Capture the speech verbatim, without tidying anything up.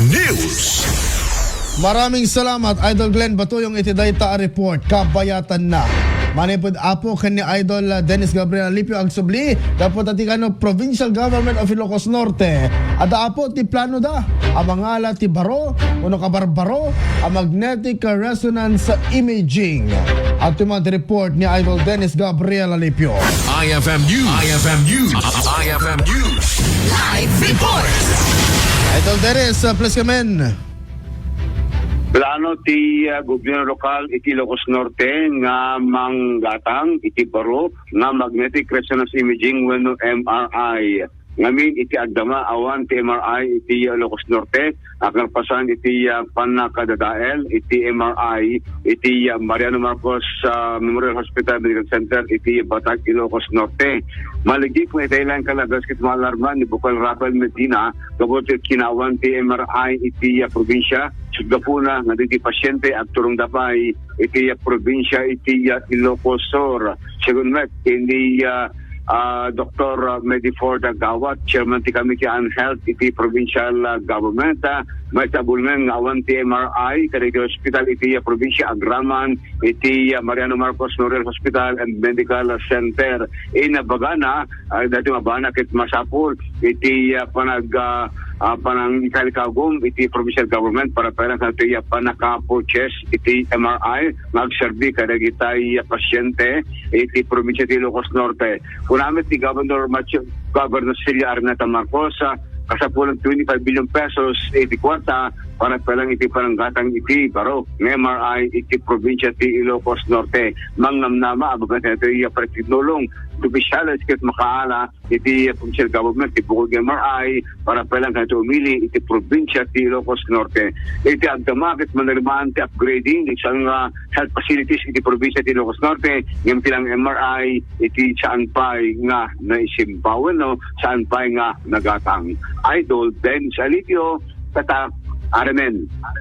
News. Maraming salamat, Idol Glenn Batuyong, iti dayta a report. Kabayatanna. Manipud Apo ken ni Idol, uh, Dennis Gabriel Alipio agsubli gapu ta ti kano Provincial Government of Ilocos Norte, adda Apo ti plano da a mangala ti baro wenno kabarbaro a magnetic resonance imaging. Adtoy man ti report ni Idol Dennis Gabriel Alipio. I F M News. I F M News. I F M News. Live report. Idol Dennis, uh, please come in. Plano ti, ah, gobyerno lokal iti Ilocos Norte nga manggatang iti baro nga magnetic resonance imaging wenno M R I. Ngamin iti agdama awan ti M R I iti, ah, Ilocos Norte, a kalpasan iti, ah, pannakadadael iti M R I iti, ah, Mariano Marcos, ah, Memorial Hospital Medical Center iti Batac, Ilocos Norte. Maligi ken iti lang kalagas ket maalarma ni Bukal Rafael Medina, gapu ti kinaawan ti M R I iti, ah, probinsia, ket gapuna nga dagiti pasiente agturongda pay iti, ah, probinsia iti, ah, Ilocos Sur. Segun met ken ni, ah, ah, Doktor Mediford Agawat, chairman ti Committee on Health iti provincial, ah, government, ah, maysa a bulngen nga awan ti M R I kadagiti hospital iti, ah, probinsia agraman iti, ah, Mariano Marcos Memorial Hospital and Medical Center. Inabagana, ah, dati mabana ket masapul iti, ah, panag-, ah, ah, panangikalikagum iti provincial government para pay lang iti, ah, pannaka-purchase iti M R I nga agserbi kadagiti, ah, pasiente iti probinsia ti Ilocos Norte. Kuna met ni Governor Macho, Governor Cecilia Araneta Marcos, ah, kasapulan twenty-five billion pesos iti kuarta para pay lang iti pananggatang iti baro nga M R I iti probinsia ti Ilocos Norte. Mangnamnama a mababaen iti, ah, pagtulong ti opisyales ket makaala iti provincial government ti bukod nga M R I para pay lang kanito umili iti probinsia ti Ilocos Norte. Iti agdama ket manarimaan ti upgrading iti saan nga health facilities iti probinsia ti Ilocos Norte, ngem ti lang M R I iti saan pay nga naisimbawen, no, saan pay nga nagatang. Idol Dennis Alipio, Tatak, R M N.